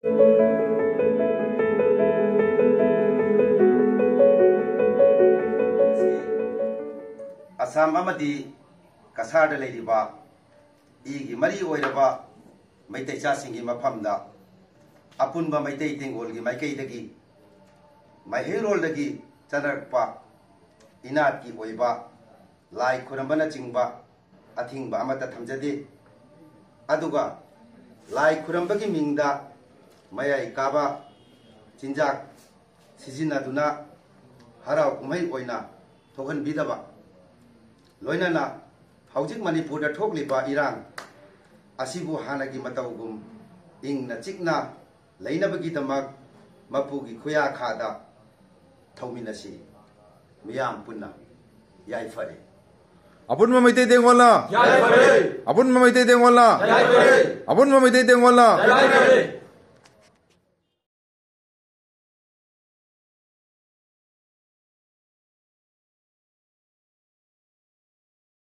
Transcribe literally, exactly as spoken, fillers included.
ꯑꯁꯥꯝ ꯑꯃꯗꯤ ꯀꯁꯥꯔꯗ ꯂꯩꯔꯤꯕ ꯏꯒꯤ ꯃꯔꯤ ꯑꯣꯏꯔꯕ ꯃꯩꯇꯩꯆꯥꯁꯤꯡꯒꯤ ꯃꯐꯝꯗ ꯑꯄꯨꯟꯕ ꯃꯩꯇꯩ ꯇꯦꯡꯒꯣꯜꯒꯤ ꯃꯥꯏꯀꯩꯗꯒꯤ ꯃꯩꯍꯩꯔꯣꯜꯗꯒꯤ ꯆꯠꯅꯔꯛꯄ ꯏꯅꯥꯠꯀꯤ ꯑꯣꯏꯕ ꯂꯥꯏ ꯈꯨꯔꯝꯕꯅꯆꯤꯡꯕ ꯑꯊꯤꯡꯕ ꯑꯃꯠꯇ ꯊꯝꯖꯗꯦ꯫ ꯑꯗꯨꯒ ꯂꯥꯏ ꯈꯨꯔꯝꯕꯒꯤ ꯃꯤꯡꯗ ꯃꯌꯥꯏ ꯀꯥꯕ ꯆꯤꯟꯖꯥꯛ ꯁꯤꯖꯤꯟꯅꯗꯨꯅ ꯍꯔꯥꯎ ꯀꯨꯝꯍꯩ ꯑꯣꯏꯅ ꯊꯣꯛꯍꯟꯕꯤꯗꯕ, ꯂꯣꯏꯅꯅ ꯍꯧꯖꯤꯛ ꯃꯅꯤꯄꯨꯔꯗ ꯊꯣꯛꯂꯤꯕ ꯏꯔꯥꯡ ꯑꯁꯤꯕꯨ ꯍꯥꯟꯅꯒꯤ ꯃꯇꯧꯒꯨꯝ ꯏꯪꯅ ꯆꯤꯛꯅ ꯂꯩꯅꯕꯒꯤꯗꯃꯛ ꯃꯄꯨꯒꯤ ꯈꯨꯌꯥꯈꯥꯗ ꯊꯧꯃꯤꯟꯅꯁꯤ꯫ ꯃꯤꯌꯥꯝ ꯄꯨꯟꯅ ꯌꯥꯏꯐꯔꯦ꯫ ꯑꯄꯨꯟꯕ ꯃꯩꯇꯩ ꯇꯦꯡꯒꯣꯜꯅ, ꯌꯥꯏꯐꯔꯦ꯫ ꯑꯄꯨꯟꯕ ꯃꯩꯇꯩ ꯇꯦꯡꯒꯣꯜꯅ, ꯌꯥꯏꯐꯔꯦ꯫ ꯑꯄꯨꯟꯕ ꯃꯩꯇꯩ ꯇꯦꯡꯒꯣꯜꯅ, ꯌꯥꯏꯐꯔꯦ꯫